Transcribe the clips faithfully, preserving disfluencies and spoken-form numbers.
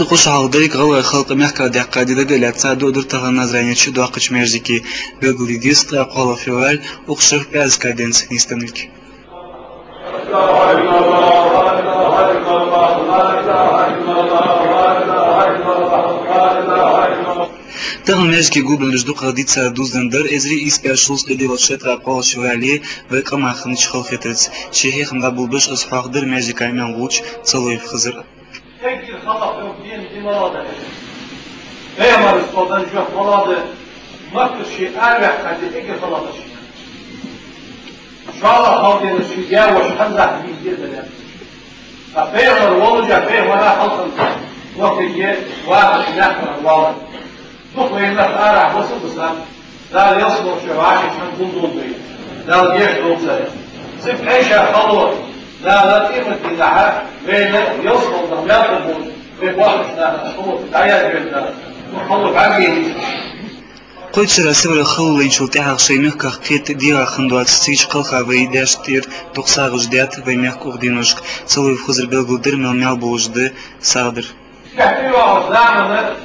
Укх шера хьалха деррига гӀалгӀай халкъ мехках даьккха ди дага а лаьца, дуадир тахан Назране чу доаккхача маьждиге. Белгалде деза, ткъаь кхоалагӀа февраль, укх шера пӀаьраска денз нийсденна. Тахан маьждиге гулбеннараш дукхагӀа дийцар дувзаденна дар эзар ийс бӀаь шовзткъеи диълагӀча шера ткъаь кхоалагӀча феврале вай къамах хиннача халахетарца. Ший хьехам дӀаболабеш из хьоахадир маьждига маьл гулча Цалоев Хизара. Эггара халахетар дена ди малагӀа да? Пайхамара, Даьла салам хилда цунна, жоп малагӀа да: Маккара ше араваьккха ди эггара халахетар ди. ШоллагӀа хала денар ше даь-воша Хьамзат вийна ди да. Ткъа пайхамар волаш а, пайхамара хьалха воккхача вахача наькъа тӀара валар. Дукха вай нах арахьа бисса а бисса, Дала ялсмале чу вӀашагӀкхетар гулдолда вай. Дала гешт долда царна. Цига Ӏайша хало, Дала къематдийнахьа вайна ялсмале тӀара маьл тӀабоагӀаш, вай боккхийча наха хало дӀаязбе Дала. Хало бӀаргаяйта. Кхойтта шера Сибре хало лайначул тӀехьагӀа шоай мехках кхета дегӀа хинна доацаш, цигача кхелха вай даьшта тӀера дукха сагӀаш даьд вай мехка укх деношка. Цалоев Хизара белгалдир мел маьл болаш да сагӀа дар. Кхетта йоагӀача замана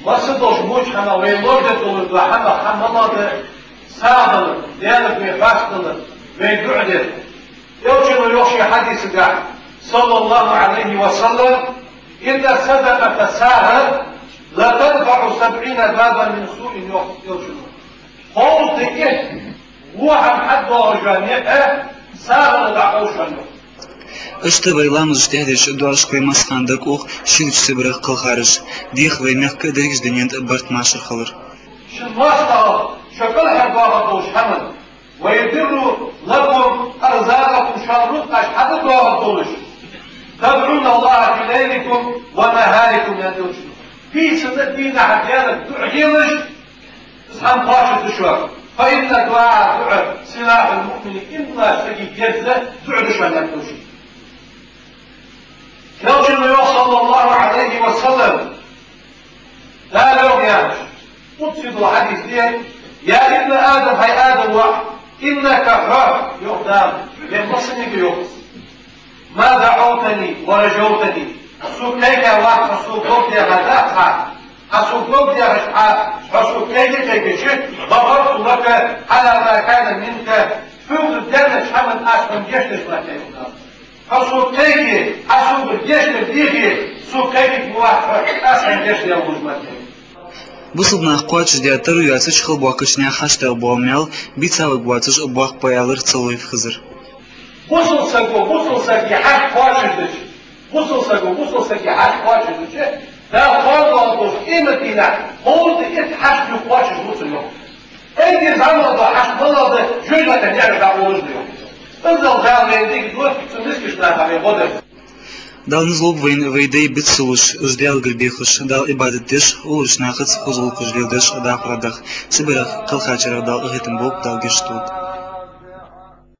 массадолча моча хӀамах вай лорадеш долаш дола хӀама, хӀама малагӀа да? СагӀа далар, Даьлага вай хьоастадалар, вай дуӀа дар. Элчано йоах ший хьадиса тӀа, صلى الله عليه وسلم: إن الصدقة, сагӀа, لتدفع سبعين بابا من سوء, йоах Элчано. Кховзткъеи итт во хӀама хьадоагӀаш йола никъ сагӀано дӀакховдаш я, йоах. Иштта вай ламазаш тӀехьадеш, дуӀашка вай массахана дакъа ух шийлача Сибрах кхелхараш. Деха вай мехка деррига дунен тӀа барт, машар хилар. Шун моастагӀал шо кӀалхардоахаргдолаш хӀаман, ويدر لكم أرزاقكم, шун рузкъаш хьадоахаргдолаш, تدعون الله في ليلكم ونهاركم, аьннад Элчано. Бийсанна а, дийнахьа а Даьлага дуӀа делаш, из хӀама кхоачашду шоана. فإن الدعاء, дуӀа, سلاح المؤمن, иман долча сага герз дуӀа да шоана, аьннад Элчано. Элчано йоах, صلى الله عليه وسلم, Дала йоах яхаш, къудси дола хьадис да: يا ابن آدم, хӀай Адама воӀ, إنك, хьо, йоах Дала, ер массанега йоах, ما دعوتني ورجوتني, сога кхайкаь вац хьо, сога дог дехар дац хьа, хьо сога дог дехаш, хьо, хьо сога кхайка а кхайкача, غفرت لك على ما كان منك, хьога деннача хӀаман аз хьона гешт деш ма вац, йоах Дала. Хьо сога кхайке, Ӏа согара гешт дар дийхе, сога кхайкаргвац хьо, аз хьона гешт деш ма вац. Бусалба наха кхоачашдаь таро йоацача, хала боахкача наьха хьаштагӀа бола маьл бийца варгвоацаш боккха ба, аьлар Цалоев Хизара. Бусалба саго бусалба сага хьашт кхоачашдича, бусалба саго бусалба сага хьашт кхоачашдича, Дала кхоана доагӀаш долча къематдийнахьа кховзткъеи итт хьашт юха кхоачашду цунна, йоах. Эггара зӀамагӀа дола хьашт малагӀа да? ЖожагӀатен наькъа тӀа дӀакъовлаш да, йоах. Иззал Дала вайна дика дойла, цу мискача наха вай гӀо дар. Дала низ лулба вайна вай дай бицлуш, уж Даьлагара бехаш, Далла Ӏибадат деш, уллув нахаца хоза гӀулакхаш леладеш дӀахо даха. Сибрах кхелхачарех Дала къахетам болба, Дала гешт долда.